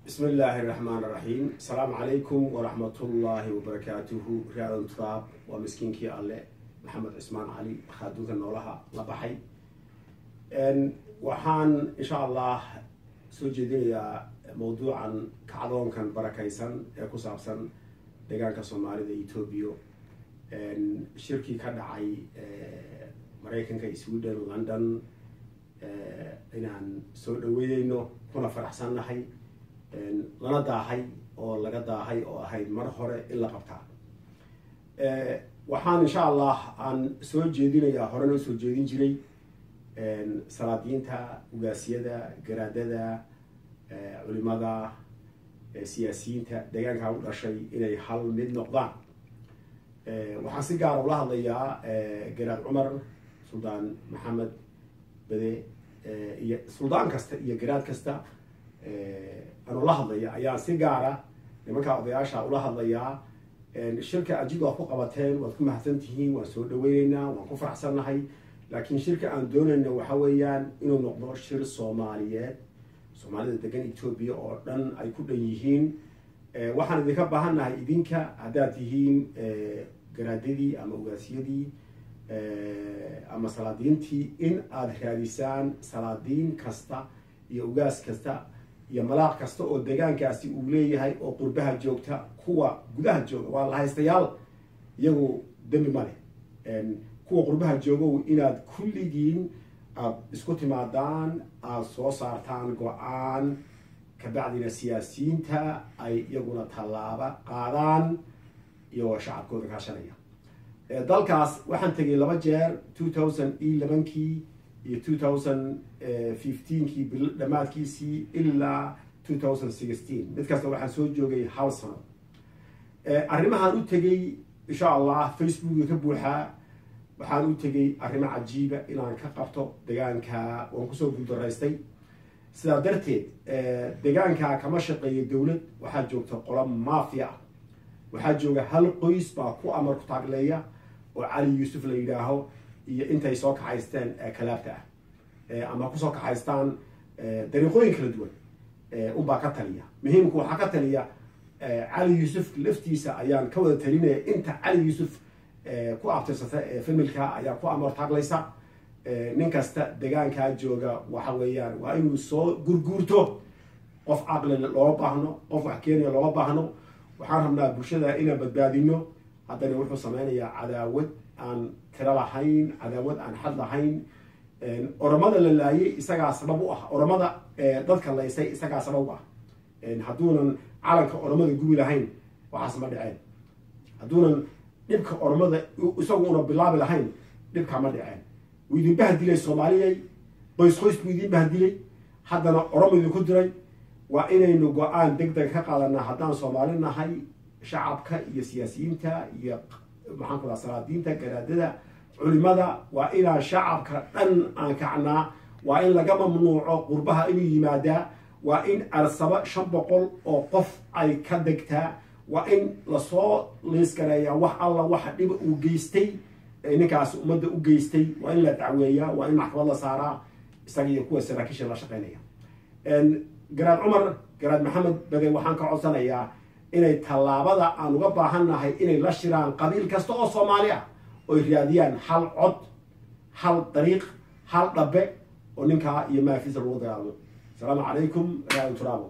Bismi illaahi raxmaan raxiim. Asalaamu calaykum waraxmatullaahi wabarakaatuhu. Raadan Turaab waa miskiinkii Alle, Maxamed Cismaan Cali, khaaduunka noolaha la baxay. Waxaan insha Allah soo jeedinayaa mawduucan kacdoonkan barakaysan ee ku saabsan deegaanka Soomaalida Etoobiya, shirkii ka dhacay Maraykanka, Sweden, London, inaan soo dhaweyneyno kuna faraxsannahay, lana daahay oo laga daahay oo ahayd mar hore in la qabtaa. Waxaan insha Allah aan soo jeedinayaa, horena usoo jeedin jiray, salaadiinta, ugaasiyada, garaadada, culimada, siyaasiyiinta deegaanka u dhashay inay hal mid noqdaan. Waxaan si gaara ula hadlayaa Garaad Cumar, Suldaan Maxamed Bade iyo suldaan kasta iyo garaad kasta anuu la hadlaya ayaan si gaara nimanka odayaasha ula hadlayaa. Shirka ajid waad ku qabateen, waad ku mahadsan tihiin, waan soo dhaweyneynaa, waan ku faraxsannahay, laakiin shirka aan doonayno waxa weeyaan inuu noqdo shir Soomaaliyeed, Soomaalida degan Etoobiya oo dhan ay ku dhan yihiin. Waxaan idinka baahannahay idinka haddaad tihiin garaadadii ama ugaasiyadii ama salaadiintii in aada raadisaan salaadiin kasta iyo ugaas kasta iyo malaaq kasta oo deegaankaasi uu leeyahay oo qurbaha joogta. Kuwa gudaha jooga waa la haystayaal, iyagu dembi ma leh. Kuwa qurbaha joogow, inaad kulligiin aada isku timaadaan, aada soo saartaan go-aan, kabacdina siyaasiyiinta ay iyaguna tallaabo qaadaan iyagoo shacabkooda kaashanaya. Dalkaas waxaan tegay 2 jeer, 2011-kii iyo 2015-kii bil dhammaadkiisii ilaa 2016. Mid kasta waxaan soo joogay hal sano. Arrimahaan u tegay insha Allah Facebooka ka buuxaa. Waxaan u tegay arrimo cajiiba inaan ka qabto deegaanka, waan kusoo guuldaraystay. Sidaa darteed deegaanka kama shaqeeyo dowlad, waxaa joogta qolo mafia ah. Waxaa jooga hal qoys baa ku amar ku taagleeya oo Cali Yuusuf la yidhaaho iyo intay soo kaxaysteen kalaabta ah ama kusoo kaxaystaan dariiqooyin kala duwan unbaa ka taliya. Muhiimku waxaa ka taliya Cali Yuusuf laftiisa ayaan ka wada talinaya. Inta Cali Yuusuf ku abtirsata ee familka ayaa ku amar taaglaysa. Nin kasta deegaankaa jooga waxa weeyaan waa inuu soo gurguurto. Qof caqli looma baahno, qof wax keenaya looma baahno. Waxaan rabnaa bulshada inaan badbaadino. Haddana wuxuu sameynayaa cadaawad aan tiro lahayn, cadaawad aan xad lahayn. Oromada la laayay isagaa sabab u ah, oromada dadka laysay isagaa sabab u ah. Hadduunan calanka oromada gubi lahayn waxaas ma dhaceen. Hadduunan dhibka oromada isagu una bilaabi lahayn dhibkaa ma dhaceen. Wuu idin bahdilay Soomaaliyay, qoys qoys buu idin bahdilay, haddana oromo idinku diray. Waa inaynu go-aan deg deg ka qaadanaa haddaan Soomaali nahay, shacabka iyo siyaasiyiinta iyo maxaan ku dhaha salaadiinta, garaadada, culimada. Waa inaan shacabka dhan aan kacnaa. Waa in laga mamnuuco qurbaha inuu yimaadaa. Waa in Arsaba 500 oo qof ay ka degtaa. Waa in lasoo liiskareeyaa wax alla waxa dhiba uu geystay ninkaas ummadda u geystay. Waa in la dacweeyaa, waa in maxkamad la saaraa isaga iyo kuwa saraakiisha la shaqeynaya. Garaad Cumar, Garaad Maxamed Bade waxaan ka codsanayaa inay tallaabada aan uga baahannahay inay la shiraan qabiil kasta oo Soomaali ah oy raadiyaan hal cod, hal dariiq, hal dhabe oo ninkaa iyo maafiisa lagu dagaalamo. Asalaamu calaykum. Raadi Turaabo.